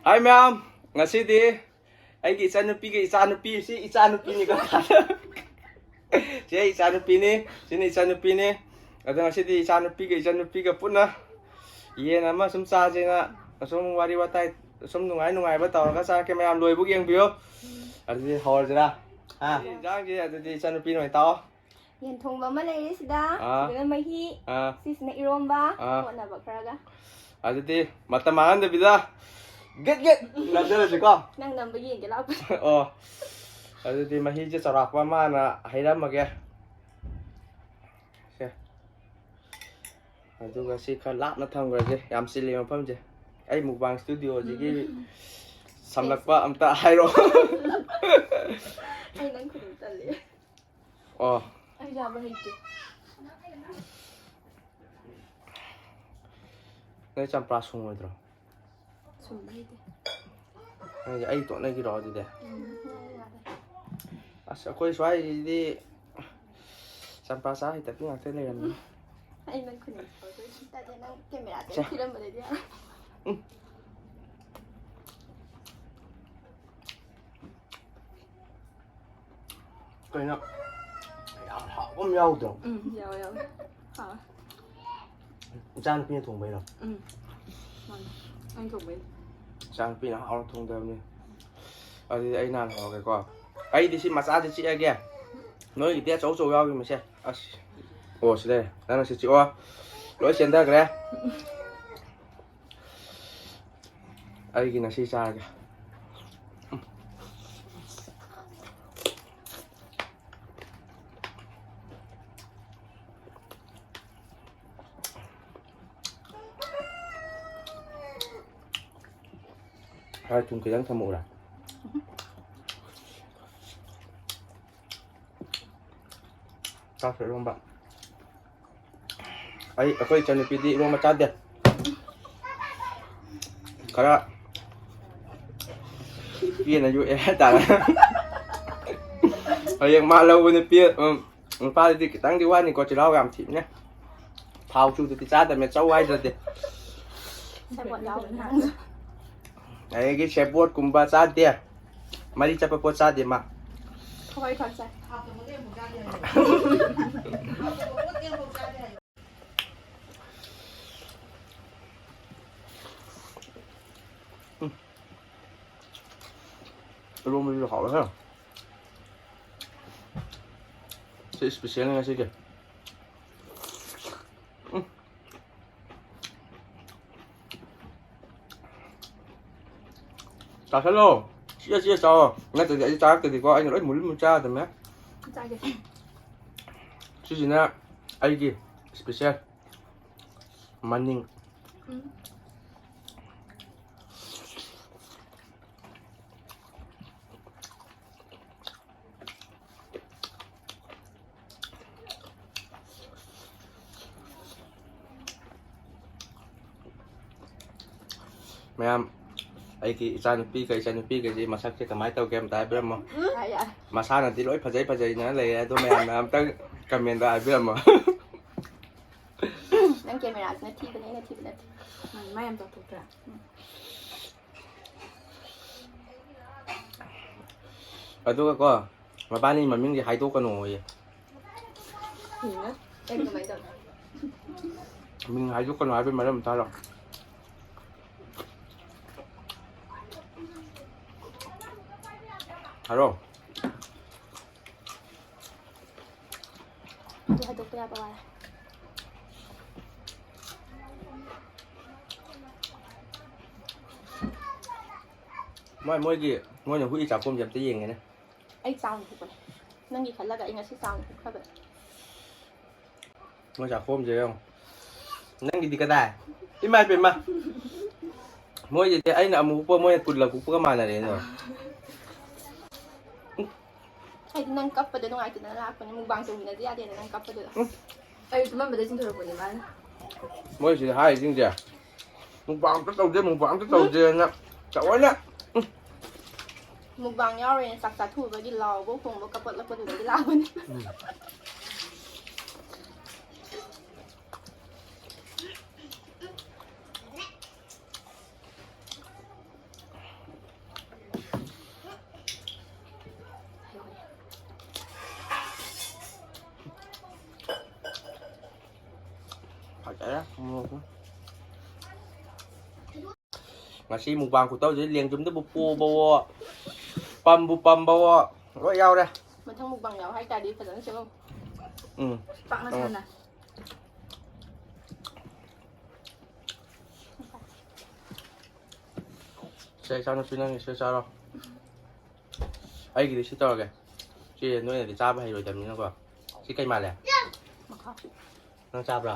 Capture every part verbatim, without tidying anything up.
ꯍꯥꯏ ꯃꯌꯥꯝ, ꯉꯁꯤꯗꯤ ꯑꯩꯒꯤ ꯏꯆꯟꯅꯨꯄꯤꯒ ꯏꯆꯥꯅꯨꯄꯤ, ꯁꯤ ꯏꯆꯥꯅꯨꯄꯤꯅꯤꯀꯣ꯫ ꯁꯤ ꯑꯩ ꯏꯆꯥꯅꯨꯄꯤꯅꯤ, ꯁꯤꯅ ꯏꯆꯥꯅꯨꯄꯤꯅꯤ꯫ ꯑꯗꯣ ꯉꯁꯤꯗꯤ ꯏꯆꯥꯅꯨꯄꯤꯒ ꯏꯆꯟꯅꯨꯄꯤꯒ ꯄꯨꯟꯅ ꯌꯦꯟ ꯑꯃ ꯁꯨꯝ ꯆꯥꯁꯦꯅ, ꯑꯁꯨꯝ ꯋꯥꯔꯤ ꯋꯥꯇꯥꯏ, ꯑꯁꯨꯝ ꯅꯨꯡꯉꯥꯏ ꯅꯨꯡꯉꯥꯏꯕ ꯇꯧꯔꯒ ꯆꯥꯔꯛꯀꯦ꯫ ꯃꯌꯥꯝ ꯂꯣꯏꯕꯨ ꯌꯦꯡꯕꯤꯌꯨ꯫ ꯑꯗꯨꯗꯤ ꯍꯧꯔꯁꯤꯔꯥ? ꯍꯥ? ꯏꯟꯖꯥꯡꯁꯦ ꯑꯗꯨꯗꯤ ꯏꯆꯟꯅꯨꯄꯤꯅ ꯑꯣꯏꯅ ꯇꯥꯛꯑꯣ꯫ ꯌꯦꯟ ꯊꯣꯡꯕ ꯑꯃ ꯂꯩꯔꯦ ꯁꯤꯗ꯫ ꯑꯥ꯫ ꯁꯤꯗꯅ ꯃꯍꯤ꯫ ꯑꯥ꯫ ꯁꯤꯁꯤꯅ ꯏꯔꯣꯝꯕ꯫ ꯑꯥ꯫ ꯀꯣꯠꯅꯕ ꯈꯔꯒ꯫ ꯑꯗꯨꯗꯤ ꯃꯇꯝ ꯃꯥꯡꯍꯟꯗꯕꯤꯗ ꯒꯦꯠ ꯒꯦꯠ ꯅꯝꯖꯔꯁꯤꯀꯣ꯫ ꯅꯪ ꯅꯝꯕ ꯌꯦꯡꯒꯦ ꯂꯥꯛꯄ꯫ ꯑꯣ꯫ ꯑꯗꯨꯗꯤ ꯃꯍꯤꯁꯦ ꯆꯥꯎꯔꯥꯛꯄ ꯑꯃ ꯍꯥꯟꯅ ꯍꯩꯔꯝꯃꯒꯦ꯫ ꯁꯦ꯫ ꯑꯗꯨꯒ ꯁꯤ ꯈꯔ ꯂꯥꯞꯅ ꯊꯝꯈ꯭ꯔꯁꯦ, ꯌꯥꯝ ꯆꯤꯜꯂꯤ ꯃꯐꯝꯁꯦ꯫ ꯑꯩ ꯃꯨꯛꯕꯥꯡ ꯁ꯭ꯇꯨꯗꯤꯑꯣꯁꯤꯒꯤ ꯎꯝ꯫ ꯁꯝꯂꯛꯄ ꯑꯝꯇ ꯍꯥꯏꯔꯛꯑꯣ꯫ ꯑꯩ ꯅꯪ ꯈꯨꯗꯤꯡ ꯇꯜꯂꯤ꯫ ꯑꯣ꯫ ꯑꯩ ꯆꯥꯕ ꯍꯩꯇꯦ꯫ ꯅꯣꯏ ꯆꯝꯄ꯭ꯔꯥ ꯁꯨꯡꯉꯣꯏꯗ꯭ꯔꯣ? ꯁꯨꯝꯕ ꯍꯩꯇꯦ꯫ ꯅꯪꯁꯦ ꯑꯩ ꯇꯣꯠꯅꯈꯤꯔꯣ ꯑꯗꯨꯗꯤ? ꯎꯝ, ꯌꯥꯔꯦ, ꯌꯥꯔꯦ꯫ ꯑꯁ, ꯑꯩꯈꯣꯏ ꯁ꯭ꯋꯥꯏꯁꯤꯗꯤ ꯆꯝꯄ꯭ꯔꯥ ꯆꯥ ꯍꯩꯇꯕꯤ ꯉꯥꯛꯇ ꯂꯩꯔꯝꯃꯦ꯫ ꯑꯩ ꯅꯪ ꯈꯨꯅꯤꯡ ꯇꯜꯂꯦ, ꯅꯪ ꯀꯦꯃꯦꯔꯥꯗ ꯁꯦ꯫ ꯊꯤꯔꯝꯕꯗꯩꯗꯤ ꯌꯥꯔꯦ꯫ ꯎꯝ꯫ ꯀꯩꯅꯣ, ꯌꯥꯝ ꯍꯥꯎꯕ ꯑꯃ ꯌꯥꯎꯗ꯭ꯔꯣ? ꯎꯝ, ꯌꯥꯎꯋꯦ, ꯌꯥꯎꯋꯦ꯫ ꯍꯥꯎꯋꯦ꯫ ꯏꯆꯥꯅꯨꯄꯤꯅ ꯊꯣꯡꯕꯩꯔꯣ? ꯎꯝ꯫ ꯃꯥꯅꯦ꯫ ꯑꯩꯅ ꯊꯣꯡꯕꯩꯅꯦ꯫ ꯏꯆꯥꯅꯨꯄꯤꯅ ꯍꯥꯎꯅ ꯊꯣꯡꯗꯕꯅꯤ꯫ ꯑꯗꯨꯗꯤ ꯑꯩ ꯅꯍꯥꯟ ꯍꯧꯔꯒꯦꯀꯣ꯫ ꯑꯩꯗꯤ ꯁꯤ ꯃꯆꯥꯁꯦ ꯆꯤꯛꯑꯒꯦ꯫ ꯅꯣꯏꯒꯤꯗꯤ ꯑꯆꯧ ꯑꯆꯧ ꯌꯥꯎꯈꯤꯕꯁꯦ꯫ ꯑꯁ꯫ ꯑꯣ, ꯁꯤ ꯂꯩꯔꯦ꯫ ꯅꯪꯅ ꯁꯤ ꯆꯤꯛꯑꯣ꯫ ꯂꯣꯏ ꯆꯦꯟꯊꯈ꯭ꯔꯦ꯫ ꯑꯩꯒꯤꯅ ꯁꯤ ꯆꯥꯔꯒꯦ꯫ ꯍꯋꯥꯏ ꯊꯨꯝ ꯈꯤꯇꯪ ꯊꯝꯃꯛꯎꯔꯥ? ꯆꯥꯛꯁꯨ ꯏꯔꯣꯝꯕ꯫ ꯑꯩ, ꯑꯩꯈꯣꯏ ꯏꯆꯟꯅꯨꯄꯤꯗꯤ ꯏꯔꯣꯝꯕ ꯆꯥꯗꯦ꯫ ꯈꯔ ꯄꯦꯅ ꯌꯣꯛꯑꯦ ꯍꯥꯏꯇꯥꯔꯦ꯫ ꯍꯌꯦꯡ ꯃꯥ ꯂꯧꯕ ꯅꯨꯄꯤ, ꯎꯝ, ꯅꯨꯄꯥꯗꯨꯗꯤ ꯈꯤꯇꯪꯗꯤ ꯋꯥꯅꯤꯀꯣ, ꯆꯤꯜꯍꯥꯎ ꯌꯥꯝ ꯊꯤꯕꯅꯦ꯫ ꯊꯥꯎ ꯆꯨꯗꯗꯤ ꯆꯥꯗꯕꯅꯦ, ꯆꯧ ꯍꯥꯏꯗ꯭ꯔꯗꯤ꯫ ꯁꯦꯕꯣꯠ ꯌꯥꯎꯕꯅꯦ꯫ ꯑꯗꯒꯤ ꯁꯦꯕꯣꯠꯀꯨꯝꯕ ꯆꯥꯗꯦ꯫ ꯃꯔꯤ ꯆꯠꯄ ꯄꯣꯠ ꯆꯥꯗꯦ ꯃꯥ꯫ ꯍꯋꯥꯏ ꯊ꯭ꯔꯥꯛ ꯆꯥꯏ꯫ ꯎꯝ꯫ ꯏꯔꯣꯝꯕꯁꯤꯁꯨ ꯍꯥꯎꯋꯦꯍꯦ꯫ ꯁꯤ special ꯅꯤ ꯉꯁꯤꯒꯤ꯫ ꯎꯝ꯫ ꯆꯥꯁꯜꯂꯣ꯫ ꯆꯤꯛꯑ ꯆꯤꯛꯑ ꯆꯥꯎꯑꯣ꯫ ꯅꯠꯇ꯭ꯔꯗꯤ ꯑꯩ ꯆꯥꯔꯛꯇ꯭ꯔꯗꯤꯀꯣ, ꯑꯩꯅ ꯂꯣꯏ ꯃꯨꯜꯂ ꯃꯨꯜꯂ ꯆꯥꯗꯕꯅꯦ꯫ ꯆꯥꯒꯦ꯫ ꯁꯤꯁꯤꯅ ꯑꯩꯒꯤ special ꯃꯅꯤꯡ꯫ ꯎꯝ꯫ ꯃꯌꯥꯝ, ꯑꯩꯒꯤ ꯏꯆꯥꯅꯨꯄꯤꯒ ꯏꯆꯥꯅꯨꯄꯤꯒꯁꯤ ꯃꯁꯛꯁꯦ ꯀꯃꯥꯏꯅ ꯇꯧꯒꯦ ꯑꯝꯇ ꯍꯥꯏꯕꯤꯔꯝꯃꯣ꯫ ꯎꯝ꯫ ꯌꯥꯏ, ꯌꯥꯏ꯫ ꯃꯁꯥꯅꯗꯤ ꯂꯣꯏ ꯐꯖꯩ ꯐꯖꯩꯅ ꯂꯩꯔꯦ, ꯑꯗꯣ ꯃꯌꯥꯝꯅ ꯑꯝꯇꯪ comment ꯍꯥꯏꯕꯤꯔꯝꯃꯣ꯫ ꯅꯪ camera ꯁꯤꯅ ꯊꯤꯕꯅꯦ, ꯑꯩꯅ ꯊꯤꯕ ꯅꯠꯇꯦ꯫ ꯎꯝ, ꯃꯥ ꯌꯥꯝ ꯆꯥꯎꯊꯣꯛꯇ꯭ꯔꯥ? ꯎꯝ꯫ ꯑꯗꯨꯒꯀꯣ, ꯃꯕꯥꯅꯤ ꯃꯃꯤꯡꯁꯦ ꯍꯥꯏꯗꯣꯛꯀꯅꯣꯌꯦ꯫ ꯀꯩꯅꯣ? ꯑꯩꯅ ꯀꯃꯥꯏꯅ ꯇꯧꯅꯤ? ꯃꯤꯡ ꯍꯥꯏꯗꯣꯛꯀꯅꯣ ꯍꯥꯏꯕꯒꯤ ꯃꯔꯝ ꯑꯝꯇ ꯍꯥꯏꯔꯣ꯫ ꯍꯥꯏꯔꯣ꯫ ꯑꯗꯨ ꯍꯥꯏꯗꯣꯛꯄ ꯌꯥꯕ ꯋꯥꯔꯦ꯫ ꯃꯣꯏ, ꯃꯣꯏꯒꯤ, ꯃꯣꯏꯅ ꯍꯨꯏ ꯆꯥꯛꯈꯣꯝꯁꯦ ꯑꯝꯇ ꯌꯦꯡꯒꯦꯅꯦ꯫ ꯑꯩ ꯆꯥꯎꯅ ꯍꯨꯛꯄꯅꯦ꯫ ꯅꯪꯒꯤ ꯈꯜꯂꯒ ꯑꯩ ꯉꯁꯤ ꯆꯥꯎꯅ ꯍꯨꯛꯈ꯭ꯔꯕꯅꯦ꯫ ꯃꯣꯏ ꯆꯥꯛꯈꯣꯝꯁꯦ ꯌꯦꯡꯉꯣ꯫ ꯅꯪꯒꯤꯗꯤ ꯀꯗꯥꯏ? ꯏꯃꯥ ꯏꯄꯦꯝꯃ꯫ ꯃꯣꯏꯒꯤꯗꯤ ꯑꯩꯅ ꯑꯃꯨꯛ ꯍꯨꯛꯄ, ꯃꯣꯏꯅ ꯀꯨꯟꯂꯛ ꯍꯨꯛꯄꯒ ꯃꯥꯟꯅꯔꯦꯅꯦ꯫ ꯑꯩꯗꯤ ꯅꯪ ꯀꯞꯄꯗ ꯅꯨꯡꯉꯥꯏꯇꯗꯅ ꯂꯥꯛꯄꯅꯦ, mukbang ꯇꯧꯃꯤꯟꯅꯁꯦ ꯌꯥꯗꯦꯅ ꯅꯪ ꯀꯞꯄꯗꯨꯗ꯫ ꯎꯝ꯫ ꯑꯩ ꯇꯨꯝꯃꯝꯕꯗꯩ ꯆꯤꯡꯊꯣꯔꯛꯄꯅꯦ ꯃꯥꯅ꯫ ꯃꯣꯏ ꯁꯤꯗ ꯍꯥꯏꯔꯤꯁꯤꯡꯁꯦ, mukbang ꯑꯝꯇ ꯇꯧꯁꯦ, mukbang ꯑꯝꯇ ꯇꯧꯁꯦꯅ ꯊꯑꯣꯏꯅ꯫ ꯎꯝ꯫ Mukbang ꯌꯥꯎꯔꯦꯅ ꯆꯥꯛ ꯆꯥꯊꯣꯛꯎꯕꯒꯤ ꯂꯥꯎꯕ ꯈꯣꯡꯕ ꯀꯞꯄꯠꯂꯛꯄꯗꯨꯗꯒꯤ ꯂꯥꯎꯕꯅꯦ꯫ ꯎꯝ꯫ ꯉꯁꯤ ꯃꯨꯛꯕꯥꯡ ꯈꯨꯇꯧꯁꯤꯗꯤ ꯂꯦꯡꯖꯨꯝꯗꯕꯨ ꯄꯣꯕꯋꯣ, ꯄꯝꯕꯨ ꯄꯝꯕꯋꯣ, ꯂꯣꯏ ꯌꯥꯎꯔꯦ꯫ ꯃꯊꯪ ꯃꯨꯛꯕꯥꯡ ꯌꯥꯎ ꯍꯥꯏꯇꯥꯔꯗꯤ ꯐꯖꯅ ꯁꯦꯝꯃꯝꯃꯨ꯫ ꯎꯝ꯫ ꯄꯥꯛꯅ ꯎꯝ꯫ ꯁꯥꯟꯅ꯫ ꯁꯦ, ꯏꯆꯥꯅꯨꯄꯤ, ꯅꯪꯒꯤ ꯁꯤ ꯆꯥꯔꯣ꯫ ꯑꯩꯒꯤꯗꯤ ꯁꯤ ꯇꯧꯔꯒꯦ꯫ ꯁꯤ ꯅꯣꯏꯅꯗꯤ ꯆꯥꯕ ꯍꯩꯔꯣꯏꯗꯕꯅꯤꯅꯀꯣ꯫ ꯁꯤ ꯀꯩ ꯃꯥꯜꯂꯦ? ꯃꯈꯥ꯫ ꯅꯪ ꯆꯥꯕ꯭ꯔꯥ?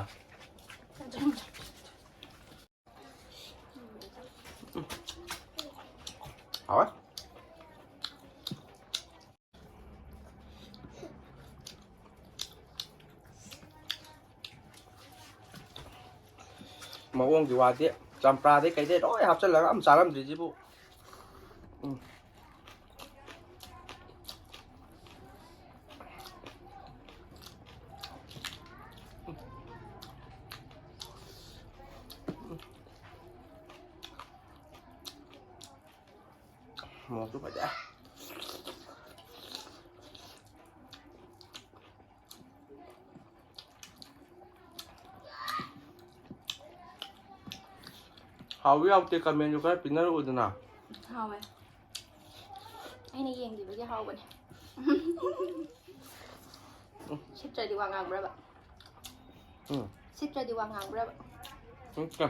ꯍꯥꯎꯋꯦ꯫ ꯃꯑꯣꯡꯒꯤ ꯋꯥꯗꯤ, ꯆꯝꯄ꯭ꯔꯥꯗꯩ ꯀꯩꯗꯩ ꯂꯣꯏ ꯍꯥꯞꯆꯜꯂꯒ ꯑꯃ ꯆꯥꯔꯝꯗ꯭ꯔꯤꯁꯤꯕꯨ꯫ ꯎꯝ꯫ ꯃꯣꯔꯣꯛꯁꯨ ꯐꯖꯩ꯫ ꯍꯥꯎꯏ ꯍꯥꯎꯇꯦ comment ꯁꯨ ꯈꯔ ꯄꯤꯅꯔꯛꯎꯗꯅ꯫ ꯍꯥꯎꯋꯦ꯫ ꯑꯩꯅ ꯌꯦꯡꯈꯤꯕꯒꯤ ꯍꯥꯎꯕꯅꯦ꯫ ꯁꯤꯠꯇ꯭ꯔꯗꯤ ꯋꯥ ꯉꯥꯡꯕ꯭ꯔꯕ? ꯎꯝ꯫ ꯁꯤꯠꯇ꯭ꯔꯗꯤ ꯋꯥ ꯉꯥꯡꯕ꯭ꯔꯕ? ꯁꯤꯠꯇꯦ꯫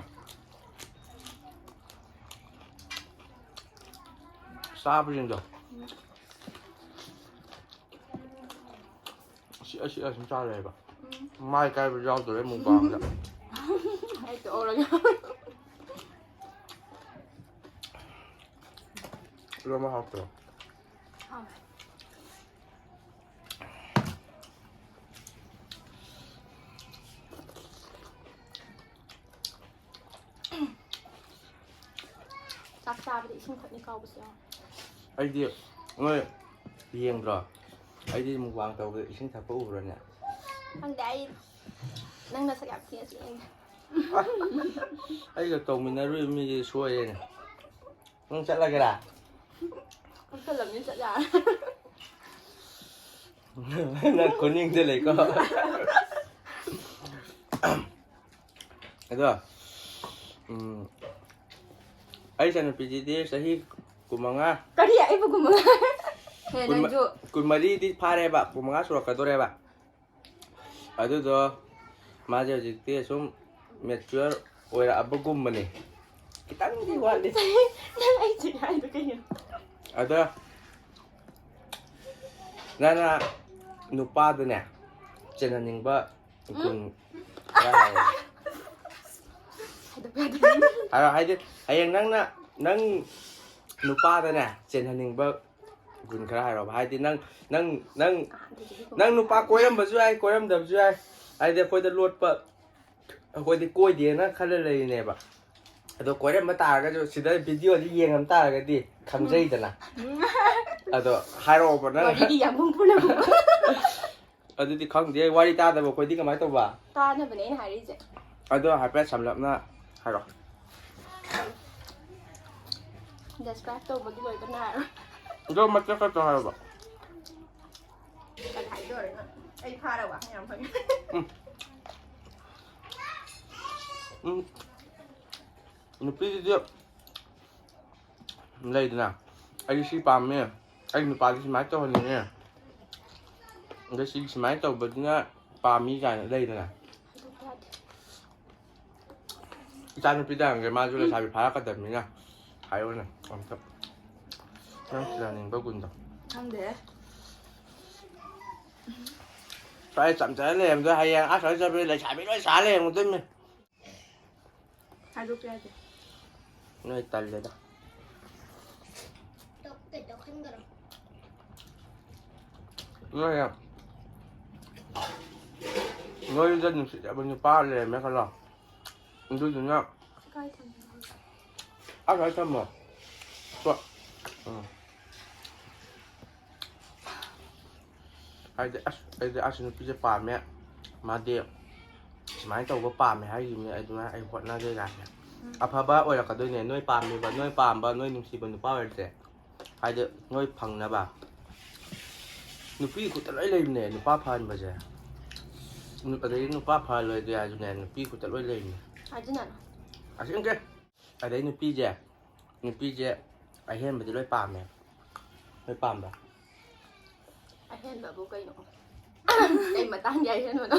ꯆꯥꯕꯁꯤꯡꯗꯣ꯫ ꯎꯝ꯫ ꯑꯁꯤ, ꯑꯁꯤ, ꯑꯁꯨꯝ ꯆꯥꯔꯦꯕ꯫ ꯎꯝ꯫ ꯃꯥꯏ ꯀꯥꯏꯕ ꯌꯥꯎꯗꯣꯔꯦ ꯃꯨꯛꯕꯥꯡꯗ꯫ ꯑꯩ ꯇꯣꯛꯍꯧꯔꯒꯦ꯫ ꯏꯔꯣꯝꯕ ꯍꯥꯎꯇ꯭ꯔꯣ? ꯍꯥꯎꯋꯦ꯫ ꯆꯥꯛ ꯆꯥꯕꯗ ꯏꯁꯤꯡ ꯊꯛꯅꯤ ꯀꯥꯎꯕꯁꯨ ꯌꯥꯎꯋꯦ꯫ ꯑꯩꯗꯤ ꯅꯣꯏ ꯌꯦꯡꯗ꯭ꯔꯣ? ꯑꯩꯗꯤ ꯃꯨꯛꯕꯥꯡ ꯇꯧꯕꯗ ꯏꯁꯤꯡ ꯊꯛꯄ ꯎꯕ꯭ꯔꯥꯅꯦ? ꯈꯪꯗꯦ, ꯑꯩ ꯅꯪ ꯅꯁꯛ ꯌꯥꯝ ꯊꯤꯅꯁꯨ ꯌꯦꯡꯗꯦ꯫ ꯑꯩꯒ ꯇꯧꯃꯤꯟꯅꯔꯨꯏ ꯃꯤꯁꯦ ꯁꯣꯏꯔꯦꯅꯦ꯫ ꯅꯪ ꯆꯠꯂꯒꯦꯔꯥ? ꯀꯛꯊꯠꯂꯝꯅꯤ, ꯆꯠ ꯌꯥꯔꯦ꯫ ꯅꯪ ꯈꯨꯅꯤꯡꯗ ꯂꯩꯀꯣ꯫ ꯑꯗꯣ, ꯎꯝ, ꯑꯩ ꯏꯆꯟꯅꯨꯄꯤꯁꯤꯗꯤ ꯆꯍꯤ ꯀꯨꯟꯃꯉꯥ, ꯀꯔꯤ? ꯑꯩꯕꯨ ꯀꯨꯝꯃꯉꯥ? ꯍꯦ, ꯀꯨꯟꯃ- ꯅꯪꯁꯨ. ꯀꯨꯟꯃꯔꯤꯗꯤ ꯐꯥꯔꯦꯕ, ꯀꯨꯟꯃꯉꯥ ꯁꯨꯔꯛꯀꯗꯣꯔꯦꯕ꯫ ꯑꯗꯨꯗꯣ ꯃꯥꯁꯦ ꯍꯧꯖꯤꯛꯇꯤ ꯁꯨꯝ mature ꯑꯣꯏꯔꯛꯑꯕꯒꯨꯝꯕꯅꯦ꯫ ꯈꯤꯇꯪꯗꯤ ꯋꯥꯠꯂꯤ꯫ ꯅꯪ ꯑꯩ ꯆꯤꯛ ꯍꯥꯏꯗꯣ ꯀꯩꯒꯤꯅꯣ? ꯑꯗ ꯅꯪꯅ ꯅꯨꯄꯥꯗꯅꯦ ꯆꯦꯟꯍꯟꯅꯤꯡꯕ ꯒꯨꯟ ꯈꯔ ꯍꯥꯏꯌꯣ꯫ ꯍꯥꯏꯗꯣꯛꯄ ꯌꯥꯗꯦ. ꯍꯥꯏꯔꯣ, ꯍꯥꯏꯗꯤ ꯍꯌꯦꯡ ꯅꯪꯅ, ꯅꯪ ꯅꯨꯄꯥꯗꯅꯦ ꯆꯦꯟꯍꯟꯅꯤꯡꯕ ꯒꯨꯟ ꯈꯔ ꯍꯥꯏꯔꯣꯕ꯫ ꯍꯥꯏꯗꯤ ꯅꯪ, ꯅꯪ, ꯅꯪ, ꯅꯪ ꯅꯨꯄꯥ ꯀꯣꯏꯔꯝꯕꯁꯨ ꯌꯥꯏ, ꯀꯣꯏꯔꯝꯗꯕꯁꯨ ꯌꯥꯏ꯫ ꯍꯥꯏꯗꯤ ꯑꯩꯈꯣꯏꯗ ꯂꯣꯠꯄ, ꯑꯩꯈꯣꯏꯗꯤ ꯀꯣꯏꯗꯦꯅ ꯈꯜꯂ ꯂꯩꯔꯤꯅꯦꯕ꯫ ꯑꯗꯣ ꯀꯣꯏꯔꯝꯕ ꯇꯥꯔꯒꯁꯨ ꯁꯤꯗ video ꯗꯤ ꯌꯦꯡꯉꯝ ꯇꯥꯔꯒꯗꯤ ꯈꯪꯖꯩꯗꯅ꯫ ꯑꯗꯣ ꯍꯥꯏꯔꯛꯑꯣꯕ ꯅꯪ꯫ ꯋꯥꯔꯤꯗꯤ ꯌꯥꯝ ꯍꯨꯝꯐꯨꯅ ꯍꯨꯝꯐꯨ. ꯑꯗꯨꯗꯤ ꯈꯪꯗꯦ, ꯋꯥꯔꯤ ꯇꯥꯗꯕ ꯑꯩꯈꯣꯏꯗꯤ ꯀꯃꯥꯏꯅ ꯇꯧꯕ? ꯇꯥꯅꯕꯅꯦ ꯑꯩꯅ ꯍꯥꯏꯔꯛꯏꯁꯦ. ꯑꯗꯣ ꯍꯥꯏꯐꯦꯠ ꯁꯝꯂꯞꯅ ꯍꯥꯏꯔꯛꯑꯣ꯫ Describe ꯇꯧꯕꯒꯤ ꯂꯣꯏꯕ ꯅꯥꯏꯔꯣꯏ. ꯑꯗꯣ ꯃꯇꯦꯛ ꯈꯛꯇ ꯍꯥꯏꯔꯕ꯫ ꯀꯔꯤ ꯍꯥꯏꯗꯣꯔꯦ ꯅꯪ? ꯑꯩ ꯐꯥꯔ ꯋꯥꯍꯪ ꯌꯥꯝ ꯍꯪꯉꯦ. ꯎꯝ. ꯅꯨꯄꯤꯁꯤꯗꯤ ꯂꯩꯗꯅ, "ꯑꯩ ꯁꯤ ꯄꯥꯝꯃꯦ, ꯑꯩ ꯅꯨꯄꯥꯗꯤ ꯁꯨꯃꯥꯏꯅ ꯇꯧꯍꯟꯅꯤꯡꯉꯦ, ꯑꯗ ꯁꯤ ꯁꯨꯃꯥꯏꯅ ꯇꯧꯕꯗꯨꯅ ꯄꯥꯝꯃꯤ" ꯀꯥꯏꯅ ꯂꯩꯗꯅ꯫ ꯏꯆꯥ ꯅꯨꯄꯤꯗ ꯍꯪꯒꯦ, ꯃꯥꯁꯨ ꯂꯩꯁꯥꯕꯤ ꯐꯥꯔꯛꯀꯗꯕꯅꯤꯅ꯫ ꯍꯥꯏꯌꯣꯅꯦ ꯑꯝꯇ, ꯅꯪ ꯆꯦꯟꯍꯟꯅꯤꯡꯕ ꯒꯨꯟꯗꯣ꯫ ꯈꯪꯗꯦ. ꯁ꯭ꯋꯥꯏ ꯆꯝꯖꯔ ꯂꯩꯔꯝꯗꯣꯏ, ꯍꯌꯦꯡ ꯑꯁ꯭ꯋꯥꯏ ꯆꯠꯄꯗ ꯂꯩꯁꯥꯕꯤ ꯂꯣꯏ ꯁꯥ ꯂꯩꯔꯝꯗꯣꯏꯃꯤ꯫ ꯍꯥꯏꯗꯣꯛꯄ ꯌꯥꯗꯦ. ꯅꯣꯏ ꯇꯜꯂꯦꯗ꯫ ꯅꯣꯏ ꯌꯥꯝ, ꯅꯣꯏꯗ ꯅꯨꯡꯁꯤꯖꯕ ꯅꯨꯄꯥ ꯂꯩꯔꯝꯃꯦ ꯈꯜꯂꯣ, ꯑꯗꯨꯗꯨꯅ ꯀꯥꯏ ꯊꯝꯃꯤꯅꯣ? ꯑꯁ꯭ꯋꯥꯏ ꯊꯝꯃꯣ꯫ ꯁꯣ-, ꯎꯝ꯫ ꯍꯥꯏꯗꯤ ꯑꯁ, ꯑꯩꯗꯤ ꯑꯁꯤ ꯅꯨꯄꯤꯁꯦ ꯄꯥꯝꯃꯦ, ꯃꯥꯗꯤ ꯁꯨꯃꯥꯏꯅ ꯇꯧꯕ ꯄꯥꯝꯃꯦ ꯍꯥꯏꯈꯤꯕꯅꯤ, ꯑꯗꯨꯅ ꯑꯩ ꯍꯣꯠꯅꯒꯦ ꯀꯥꯏꯅ꯫ ꯑꯐꯕ ꯑꯣꯏꯔꯛꯀꯗꯣꯏꯅꯦ, ꯅꯣꯏ ꯄꯥꯝꯃꯤꯕ, ꯅꯣꯏ ꯄꯥꯝꯕ, ꯅꯣꯏ ꯅꯨꯡꯁꯤꯕ ꯅꯨꯄꯥ ꯑꯣꯏꯔꯗꯤ꯫ ꯍꯥꯏꯗꯤ ꯅꯣꯏ ꯐꯪꯅꯕ꯫ ꯅꯨꯄꯤ ꯈꯨꯠꯇ ꯂꯣꯏ ꯂꯩꯕꯅꯦ ꯅꯨꯄꯥ ꯐꯍꯟꯕꯁꯦ꯫ ꯅꯨ-, ꯑꯗꯩ ꯅꯨꯄꯥ ꯐꯍꯜꯂꯣꯏꯗꯦ ꯍꯥꯏꯔꯁꯨꯅꯦ, ꯅꯨꯄꯤ ꯈꯨꯠꯇ ꯂꯣꯏ ꯂꯩꯕꯅꯦ꯫ ꯍꯥꯏꯗꯨꯅ. ꯑꯁꯦꯡꯀꯤ꯫ ꯑꯗꯩ ꯅꯨꯄꯤꯁꯦ ꯅꯨꯄꯤꯁꯦ ꯑꯍꯦꯟꯕꯗꯤ ꯂꯣꯏ ꯄꯥꯝꯃꯦ꯫ ꯂꯣꯏ ꯄꯥꯝꯕ꯭ꯔꯥ? ꯑꯍꯦꯟꯕꯕꯨ ꯀꯩꯅꯣ? ꯀꯩ ꯃꯇꯥꯡꯒꯤ ꯑꯍꯦꯟꯕꯅꯣ?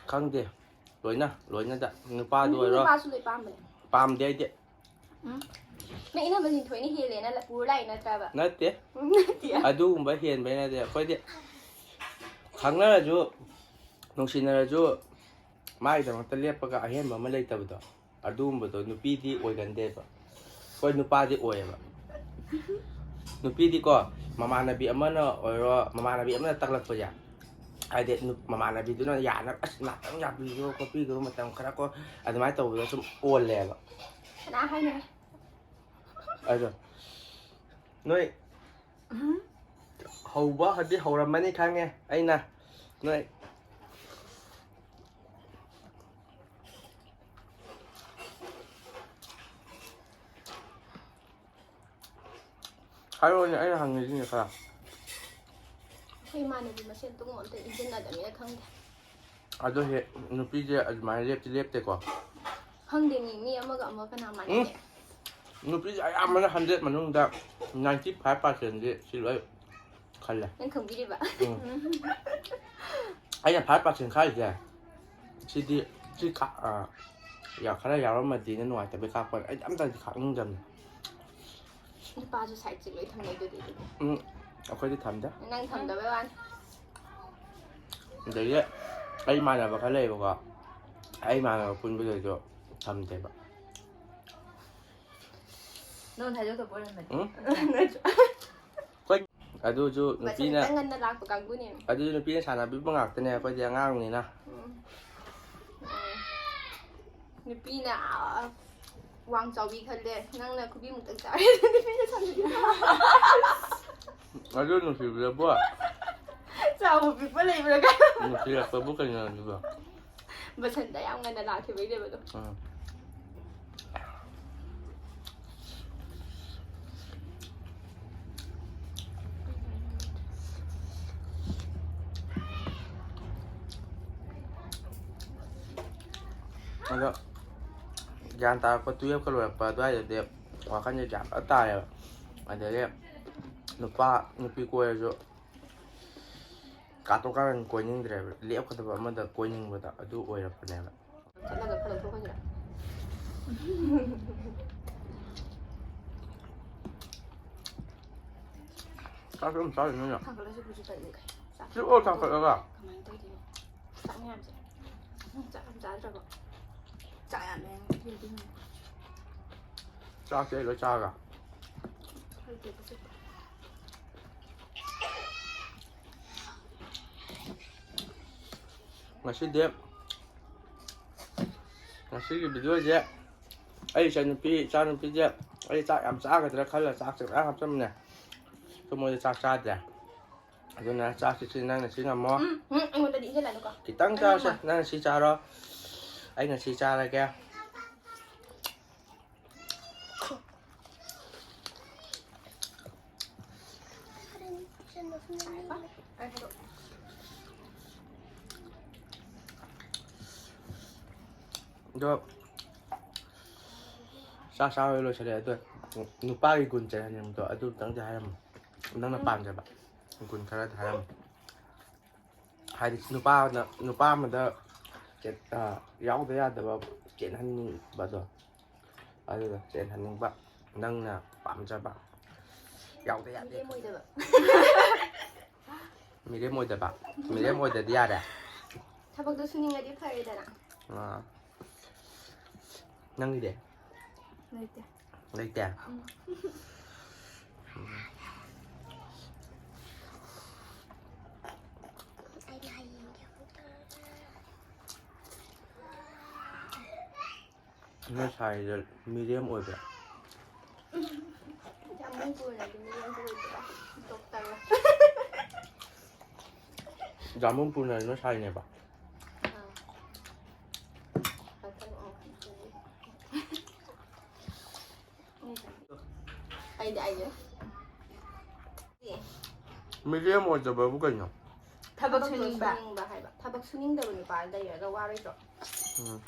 ꯈꯪꯗꯦ, ꯂꯣꯏꯅ ꯂꯣꯏꯅꯗ, ꯅꯨꯄꯥꯗ ꯑꯣꯏꯔꯣ꯫ ꯅꯨꯄꯥꯁꯨ ꯂꯣꯏ ꯄꯥꯝꯕꯅꯦ꯫ ꯄꯥꯝꯗꯦ ꯑꯩꯗꯤ꯫ ꯎꯝ. ꯅꯪ ꯏꯅꯝꯃ ꯂꯤꯟꯊꯣꯏꯅ ꯍꯦꯜꯂꯦꯅ ꯄꯨꯔ ꯂꯥꯛꯏ ꯅꯠꯇ꯭ꯔꯕ? ꯅꯠꯇꯦ, ꯅꯠꯇꯦ. ꯑꯗꯨꯒꯨꯝꯕ ꯍꯦꯟꯕꯩ ꯅꯠꯇꯦ꯫ ꯑꯩꯈꯣꯏꯗꯤ ꯈꯪꯅꯔꯁꯨ, ꯅꯨꯡꯁꯤꯅꯔꯁꯨ, ꯃꯥꯒꯤꯗꯃꯛꯇ ꯂꯦꯞꯄꯒ ꯑꯍꯦꯟꯕ ꯑꯃ ꯂꯩꯇꯕꯗꯣ, ꯑꯗꯨꯒꯨꯝꯕꯗꯣ ꯅꯨꯄꯤꯗꯤ ꯑꯣꯏꯒꯟꯗꯦꯕ꯫ ꯍꯣꯏ, ꯅꯨꯄꯥꯗꯤ ꯑꯣꯏꯌꯦꯕ꯫ ꯅꯨꯄꯤꯗꯤꯀꯣ, ꯃꯃꯥꯟꯅꯕꯤ ꯑꯃꯅ ꯑꯣꯏꯔꯣ, ꯃꯃꯥꯟꯅꯕꯤ ꯑꯃꯅ ꯇꯛꯂꯛꯄꯁꯦ, ꯍꯥꯏꯗꯤ ꯅꯨ- ꯃꯃꯥꯟꯅꯕꯤꯗꯨꯅ ꯌꯥꯅꯕ, "ꯑꯁ, ꯉꯥꯛꯇꯪ ꯌꯥꯕꯤꯈ꯭ꯔꯣ ꯈꯣꯠꯄꯤꯈ꯭ꯔꯣ, ꯃꯇꯝ ꯈꯔ ꯀꯣ", ꯑꯗꯨꯃꯥꯏꯅ ꯇꯧꯕꯗ ꯁꯨꯝ ꯑꯣꯜꯂꯦꯕ꯫ ꯀꯅꯥ ꯍꯥꯏꯅꯣ? ꯑꯗꯣ ꯅꯣꯏ ꯍꯧꯕ ꯍꯧꯗꯤ ꯍꯧꯔꯝꯃꯅꯤ ꯈꯪꯉꯦ ꯑꯩꯅ꯫ ꯅꯣꯏ ꯍꯥꯏꯔꯛꯑꯣꯅꯦ, ꯑꯩꯅ ꯍꯪꯉꯤꯁꯤꯅꯦ ꯈꯔ꯫ ꯑꯩꯈꯣꯏ ꯏꯃꯥꯟꯅꯕꯤ ꯃꯁꯦꯟ ꯇꯨꯡ ꯑꯝꯇ ꯏꯟꯁꯤꯟꯅꯗꯕꯅꯤꯅ ꯈꯪꯗꯦ꯫ ꯑꯗꯣ ꯍꯦꯛ ꯅꯨꯄꯤꯁꯦ ꯑꯗꯨꯃꯥꯏꯅ ꯂꯦꯞꯇꯤ ꯂꯦꯞꯇꯦꯀꯣ꯫ ꯈꯪꯗꯦ, ꯃꯤ ꯃꯤ ꯑꯃꯒ ꯑꯃꯒ ꯀꯅꯥ ꯃꯥꯟꯅꯒꯦ? ꯅꯨꯄꯤꯁꯦ ꯑꯌꯥꯝꯕꯅ ꯍꯟꯗ꯭ꯔꯦꯠ ꯃꯅꯨꯡꯗ ꯅꯥꯏꯟꯇꯤ ꯐꯥꯏꯚ ꯄꯥꯔꯁꯦꯟꯗꯤ ꯁꯤ ꯂꯣꯏ ꯈꯜꯂꯦ꯫ ꯅꯪ ꯈꯪꯕꯤꯔꯤꯕ? ꯎꯝ꯫ ꯑꯩꯅ ꯐꯥꯏꯚ ꯄꯥꯔꯁꯦꯟ ꯈꯥꯏꯔꯤꯁꯦ, ꯁꯤꯗꯤ ꯁꯤ ꯈꯥ- ꯑꯥ, ꯌꯥ- ꯈꯔ ꯌꯥꯎꯔꯝꯃꯗꯤꯅ ꯅꯨꯡꯉꯥꯏꯇꯕꯩ ꯈꯥꯛꯄꯅꯦ꯫ ꯑꯩꯗꯤ ꯑꯝꯇꯗꯤ ꯈꯥꯛꯅꯤꯡꯗꯕꯅꯦ꯫ ꯅꯨꯄꯥꯁꯨ ꯁꯥꯏꯠ ꯆꯤꯛ ꯂꯣꯏ ꯊꯝꯅꯩꯗꯨꯗꯤ ꯑꯗꯨꯗꯤ꯫ ꯎꯝ, ꯑꯩꯈꯣꯏꯗꯤ ꯊꯝꯗꯦ꯫ ꯅꯪ ꯊꯝꯗꯕꯩ ꯋꯥꯅꯤ꯫ ꯑꯗꯒꯤ ꯑꯩ ꯏꯃꯥꯟꯅꯕ ꯈꯔ ꯂꯩꯌꯦꯕꯀꯣ, ꯑꯩ ꯏꯃꯥꯟꯅꯕ ꯄꯨꯟꯕꯗꯁꯨ ꯊꯝꯗꯦꯕ꯫ ꯅꯉꯣꯟꯗ ꯍꯥꯏꯗꯣꯛꯇꯕ ꯑꯣꯏꯔꯝꯃꯗꯤ꯫ ꯎꯝ? ꯅꯠꯇ꯭ꯔꯣ? ꯑꯗꯨꯁꯨ ꯅꯨꯄꯤꯅ ꯃꯁꯛ ꯉꯟꯅ ꯂꯥꯛꯄ ꯀꯥꯡꯕꯨꯅꯦ꯫ ꯑꯗꯨꯁꯨ ꯅꯨꯄꯤꯅ ꯁꯥꯟꯅꯕꯤꯕ ꯉꯥꯛꯇꯅꯦ, ꯑꯩꯈꯣꯏꯗꯤ ꯑꯉꯥꯡꯅꯤꯅ꯫ ꯎꯝ. ꯎꯝ. ꯅꯨꯄꯤꯅ ꯑꯥ, ꯋꯥꯡ ꯆꯥꯎꯕꯤ ꯈꯜꯂꯦ, ꯅꯪꯅ ꯈꯨꯕꯤꯃꯨꯛꯇꯪ ꯆꯥꯎꯔꯦ꯫ ꯅꯨꯄꯤꯅ ꯁꯥꯟꯅꯕꯤꯕ. ꯑꯗꯨ ꯅꯨꯡꯁꯤꯕꯗꯕꯨ ꯆꯥꯎꯕ ꯄꯤꯛꯄ ꯂꯩꯕ꯭ꯔꯥ ꯀꯥꯏ? ꯅꯨꯡꯁꯤꯔꯛꯄꯕꯨ ꯀꯩꯅꯣ ꯑꯗꯨꯕꯣ? ꯕꯁꯟꯇ ꯌꯥꯝ ꯉꯟꯅ ꯂꯥꯛꯈꯤꯕꯩꯅꯦꯕ ꯑꯗꯣ꯫ ꯎꯝ꯫ ꯑꯗꯣ ꯒ꯭ꯌꯥꯟ ꯇꯥꯔꯛꯄ ꯇꯨꯌꯦꯜꯞꯀ ꯂꯣꯏꯔꯛꯄ ꯑꯗꯨꯋꯥꯏꯗꯗꯤ ꯋꯥꯈꯜꯁꯦ ꯒ꯭ꯌꯥꯟ ꯐꯖꯅ ꯇꯥꯏꯌꯦꯕ꯫ ꯑꯗꯒꯤ ꯅꯨꯄꯥ ꯅꯨꯄꯤ ꯀꯣꯏꯔꯁꯨ ꯀꯥꯇꯣꯛ ꯀꯥꯔꯟ ꯀꯣꯏꯅꯤꯡꯗ꯭ꯔꯦꯕ, ꯂꯦꯞꯀꯗꯕ ꯑꯃꯗ ꯀꯣꯏꯅꯤꯡꯕꯗ ꯑꯗꯨ ꯑꯣꯏꯔꯛꯄꯅꯦꯕ꯫ ꯆꯠꯂꯒ ꯈꯔ ꯂꯧꯊꯣꯛꯈ꯭ꯔꯁꯤꯔꯥ? ꯆꯥꯛꯁꯨ ꯑꯗꯨꯝ ꯆꯥꯔꯤꯅꯤꯅ꯫ ꯊꯥꯡꯒꯠꯂꯁꯨ ꯍꯧꯖꯤꯛ ꯇꯜꯂꯤ꯫ ꯆꯥꯛ ꯆꯤꯛꯑꯣ ꯊꯥꯡꯒꯠꯂꯒ꯫ ꯀꯃꯥꯏꯅ ꯇꯧꯗꯣꯏꯅꯣ? ꯆꯥꯛ ꯃꯌꯥꯝꯁꯦ꯫ ꯅꯪ ꯆꯥꯛ ꯌꯥꯝ ꯆꯥꯗ꯭ꯔꯕꯣ? ꯆꯥꯛ ꯌꯥꯝꯃꯦ꯫ ꯆꯥꯛꯁꯦ ꯑꯩ ꯂꯣꯏ ꯆꯥꯔꯒ꯫ ꯈꯔ ꯇꯦꯛꯄ ꯆꯠꯄ꯫ ꯉꯁꯤꯗꯤ, ꯉꯁꯤꯒꯤ ꯚꯤꯗꯤꯑꯣꯁꯦ ꯑꯩ ꯏꯆꯟꯅꯨꯄꯤ, ꯏꯆꯥꯅꯨꯄꯤꯁꯦ ꯑꯩ ꯆꯥꯛ ꯌꯥꯝ ꯆꯥꯒꯗ꯭ꯔꯥ ꯈꯜꯂ ꯆꯥꯛꯁꯦ ꯃꯌꯥꯝ ꯍꯥꯞꯆꯟꯕꯅꯦ꯫ ꯑꯗꯣ ꯃꯣꯏꯗꯤ ꯆꯥꯛ ꯆꯥꯗ꯭ꯔꯦ꯫ ꯑꯗꯨꯅ ꯆꯥꯛꯁꯤ ꯁꯤ ꯅꯪꯅ ꯁꯤ ꯉꯝꯃꯣ꯫ ꯎꯝ, ꯎꯝ, ꯑꯩꯉꯣꯟꯗꯗꯤ ꯏꯟꯁꯤꯜꯂꯅꯨꯀꯣ꯫ ꯈꯤꯇꯪ ꯑꯩ ꯆꯥꯔꯁꯦ꯫ ꯉꯝꯃꯣꯏ꯫ ꯅꯪꯅ ꯁꯤ ꯆꯥꯔꯣ, ꯑꯩꯅ ꯁꯤ ꯆꯥꯔꯒꯦ꯫ ꯑꯗꯣ ꯆꯥꯛ ꯆꯥꯕ ꯂꯣꯏꯁꯤꯜꯂꯦ꯫ ꯑꯗꯣ ꯅꯨꯄꯥꯒꯤ ꯒꯨꯟ ꯆꯦꯟꯍꯟꯅꯤꯡꯕꯗꯣ ꯑꯗꯨꯇꯪꯗꯤ ꯍꯥꯏꯔꯝꯃꯣ꯫ ꯅꯪꯅ ꯄꯥꯝꯖꯕ ꯒꯨꯟ ꯈꯔꯗꯤ ꯍꯥꯏꯔꯝꯃꯣ꯫ ꯍꯥꯏꯗꯤ ꯅꯨꯄꯥꯅ, ꯅꯨꯄꯥ ꯑꯃꯗ ꯆꯦ-, ꯑ, ꯌꯥꯎꯗ ꯌꯥꯗꯕ ꯆꯦꯟꯍꯟꯅꯤꯡꯕꯗꯣ, ꯑꯗꯨꯗꯣ ꯆꯦꯟꯍꯟꯅꯤꯡꯕ, ꯅꯪꯅ ꯄꯥꯝꯖꯕ, ꯌꯥꯎꯗ ꯌꯥꯗꯦ꯫ ꯃꯤꯔꯦꯝ ꯑꯣꯏꯗꯕ꯫ ꯃꯤꯔꯦꯝ ꯑꯣꯏꯗꯕ꯫ ꯃꯤꯔꯦꯝ ꯑꯣꯏꯗꯗꯤ ꯌꯥꯔꯦ꯫ ꯊꯕꯛꯇꯣ ꯁꯨꯅꯤꯡꯉꯗꯤ ꯐꯔꯦꯗꯅ꯫ ꯑꯥ꯫ ꯅꯪꯒꯤꯗꯤ? ꯂꯩꯇꯦ꯫ ꯂꯩꯇꯦ? ꯎꯝ꯫ ꯎꯝ꯫ ꯑꯩꯗꯤ ꯍꯌꯦꯡꯗꯤ ꯑꯃꯨꯛ ꯇꯧꯔꯒꯦ꯫ ꯅꯣꯏ ꯁꯥꯏꯗꯣ ꯃꯤꯔꯦꯝ ꯑꯣꯏꯕ꯭ꯔꯥ? ꯖꯥꯃꯨꯟ ꯄꯨꯔꯗꯤ ꯃꯤꯔꯦꯝ ꯑꯣꯏꯗꯣꯏꯔꯥ? ꯗꯣꯛꯇꯔ꯫ ꯖꯥꯃꯨꯟ ꯄꯨꯔꯗꯤ ꯅꯣꯏ ꯁꯥꯏꯅꯦꯕ? ꯑꯥ꯫ ꯑꯩꯗꯤ ꯑꯩꯁꯦ꯫ ꯃꯤꯔꯦꯝ ꯑꯣꯏꯗꯕꯕꯨ ꯀꯩꯅꯣ? ꯊꯕꯛ ꯊꯕꯛꯇꯣ ꯁꯨꯅꯤꯡꯕ꯫ ꯁꯨꯅꯤꯡꯕ ꯍꯥꯏꯕ꯫ ꯊꯕꯛ ꯁꯨꯅꯤꯡꯗꯕ ꯅꯨꯄꯥ ꯂꯩꯔꯒ ꯋꯥꯔꯣꯏꯗ꯭ꯔꯣ? ꯎꯝ꯫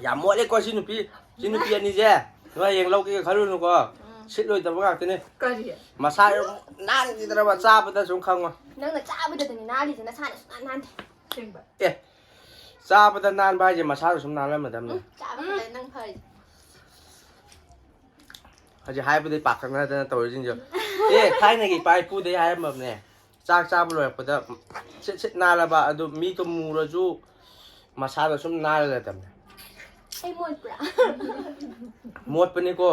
ꯌꯥꯝ ꯃꯣꯠꯂꯦꯀꯣ ꯁꯤ ꯅꯨꯄꯤ꯫ ꯁꯤ ꯅꯨꯄꯤ ꯑꯅꯤꯁꯦ ꯅꯣꯏ ꯍꯌꯦꯡ ꯂꯧꯒꯦ ꯈꯜꯂꯨꯅꯨꯀꯣ꯫ ꯁꯤꯠꯂꯣꯏꯗꯕ ꯉꯥꯛꯇꯅꯦ꯫ ꯀꯔꯤ? ꯃꯁꯥ ꯅꯥꯟꯈꯤꯗ꯭ꯔꯕ ꯆꯥꯕꯗ ꯁꯨꯝ ꯈꯪꯉꯣ꯫ ꯅꯪꯅ ꯆꯥꯕꯗꯗꯅꯤ ꯅꯥꯜꯂꯤꯁꯦ, ꯅꯁꯥꯅ ꯁꯨꯡꯅꯥꯟ ꯅꯥꯟꯗꯦ꯫ ꯑꯁꯦꯡꯕ. ꯑꯦ, ꯆꯥꯕꯗ ꯅꯥꯟꯕ ꯍꯥꯏꯁꯦ ꯃꯁꯥꯁꯨ ꯁꯨꯝ ꯅꯥꯜꯂꯝꯃꯗꯕꯅꯦ꯫ ꯆꯥꯕ ꯈꯛꯇ ꯅꯪ ꯐꯔꯤꯁꯦ. ꯍꯧꯖꯤꯛ ꯍꯥꯏꯕꯗꯤ ꯄꯥꯈꯠꯅꯗꯅ ꯇꯧꯔꯤꯁꯤꯡꯁꯦ꯫ ꯑꯦ, ꯊꯥꯏꯅꯒꯤ ꯏꯄꯥ ꯏꯄꯨꯗꯩ ꯍꯥꯏꯔꯝꯃꯕꯅꯦ, ꯆꯥꯛ ꯆꯥꯕ ꯂꯣꯏꯔꯛꯄꯗ ꯁꯤꯠ ꯁꯤꯠ ꯅꯥꯜꯂꯕ ꯑꯗꯨ ꯃꯤꯗꯣ ꯃꯨꯔꯁꯨ ꯃꯁꯥꯗꯣ ꯁꯨꯝ ꯅꯥꯜꯂ ꯂꯩꯔꯗꯕꯅꯦ꯫ ꯑꯩ ꯃꯣꯠꯄ꯭ꯔꯥ? ꯃꯣꯠꯄꯅꯤꯀꯣ꯫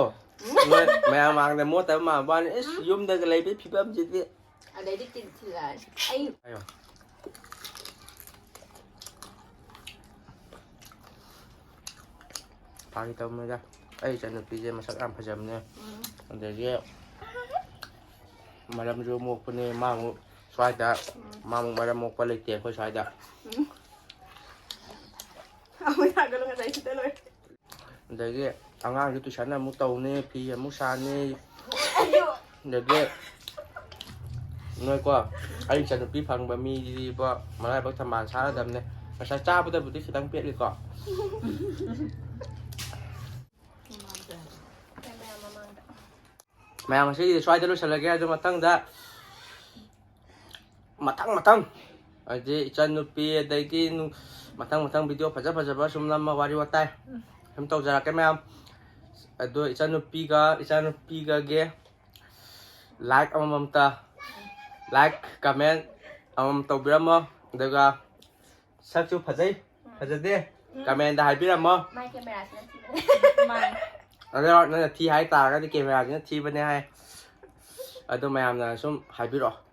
ꯅꯣꯏ ꯃꯌꯥꯝ ꯃꯥꯡꯗ ꯃꯣꯠꯇꯕ ꯃꯥꯟꯕ ꯋꯥꯅꯤ꯫ ꯏꯁ, ꯌꯨꯝꯗꯒ ꯂꯩꯕꯒꯤ ꯐꯤꯕꯝꯁꯤꯗꯤ꯫ ꯑꯗꯩꯗꯤ ꯇꯤꯟ ꯊꯤꯜꯂꯛꯑꯅꯤ ꯑꯩ. ꯑꯌꯣ꯫ ꯐꯥꯒꯤ ꯇꯧꯕꯅꯤꯗ꯫ ꯑꯩ ꯏꯆꯟꯅꯨꯄꯤꯁꯦ ꯃꯁꯛ ꯌꯥꯝ ꯐꯖꯕꯅꯦ꯫ ꯑꯗꯒꯤ ꯃꯔꯝꯁꯨ ꯃꯣꯛꯄꯅꯦ꯫ ꯃꯥ ꯑꯃꯨꯛ ꯁ꯭ꯋꯥꯏꯗ, ꯃꯥ ꯑꯃꯨꯛ ꯃꯔꯝ ꯃꯣꯛꯄ ꯂꯩꯇꯦ ꯑꯩꯈꯣꯏ ꯁ꯭ꯋꯥꯏꯗ꯫ ꯑꯃꯨꯛ ꯊꯥꯒꯠꯂꯣ, ꯉꯁꯥꯏ ꯁꯤꯗ ꯂꯣꯏꯔꯦ. ꯑꯗꯒꯤ ꯑꯉꯥꯡꯁꯨ ꯇꯨꯏꯁꯟ ꯑꯃꯨꯛ ꯇꯧꯅꯤ, ꯐꯤ ꯑꯃꯨꯛ ꯁꯥꯅꯤ꯫ ꯑꯗꯒꯤ ꯅꯣꯏꯀꯣ, ꯑꯩ ꯏꯆꯟꯅꯨꯄꯤ ꯐꯪꯕ ꯃꯤꯗꯤꯕꯣ ꯃꯔꯥꯏꯕꯛ ꯊꯝꯕꯥꯜ ꯁꯥꯔꯗꯕꯅꯦ꯫ ꯉꯁꯥꯏ ꯆꯥꯕꯗꯕꯨꯗꯤ ꯈꯤꯇꯪ ꯄꯦꯠꯂꯤꯀꯣ꯫ ꯀꯦꯃꯦꯔꯥ ꯃꯃꯥꯡꯗ. ꯃꯌꯥꯝ, ꯉꯁꯤꯒꯤꯗꯤ ꯁ꯭ꯋꯥꯏꯗ ꯂꯣꯏꯁꯤꯜꯂꯒꯦ꯫ ꯑꯗꯨ ꯃꯊꯪꯗ, ꯃꯊꯪ ꯃꯊꯪ ꯍꯥꯏꯗꯤ ꯏꯆꯟꯅꯨꯄꯤ, ꯑꯗꯒꯤ ꯅꯨ-, ꯃꯊꯪ ꯃꯊꯪ ꯚꯤꯗꯤꯑꯣ ꯐꯖ ꯐꯖꯕ ꯁꯨꯝ ꯅꯝꯃ ꯋꯥꯔꯤ ꯋꯥꯇꯥꯏ ꯁꯨꯝ ꯇꯧꯖꯔꯛꯀꯦ ꯃꯌꯥꯝ꯫ ꯑꯗꯣ ꯏꯆꯟꯅꯨꯄꯤꯒ, ꯏꯆꯥꯅꯨꯄꯤꯒꯒꯤ ꯂꯥꯏꯛ ꯑꯃꯃꯝꯇ, ꯂꯥꯏꯛ ꯀꯃꯦꯟ ꯑꯃꯃꯝ ꯇꯧꯕꯤꯔꯝꯃꯣ꯫ ꯑꯗꯨꯒ ꯁꯛꯁꯨ ꯐꯖꯩ, ꯐꯖꯗꯦ, ꯀꯃꯦꯟꯗ ꯍꯥꯏꯕꯤꯔꯝꯃꯣ꯫ ꯃꯥꯏ ꯀꯦꯃꯦꯔꯥꯁꯤꯅ ꯊꯤꯕꯅꯦ. ꯃꯥꯅꯦ. ꯑꯗꯣ ꯅꯪꯅ ꯊꯤ ꯍꯥꯏ ꯇꯥꯔꯒꯗꯤ ꯀꯦꯃꯦꯔꯥꯁꯤꯅ ꯊꯤꯕꯅꯦ ꯍꯥꯏ꯫ ꯑꯗꯣ ꯃꯌꯥꯝꯅ ꯁꯨꯝ ꯍꯥꯏꯕꯤꯔꯛꯑꯣ꯫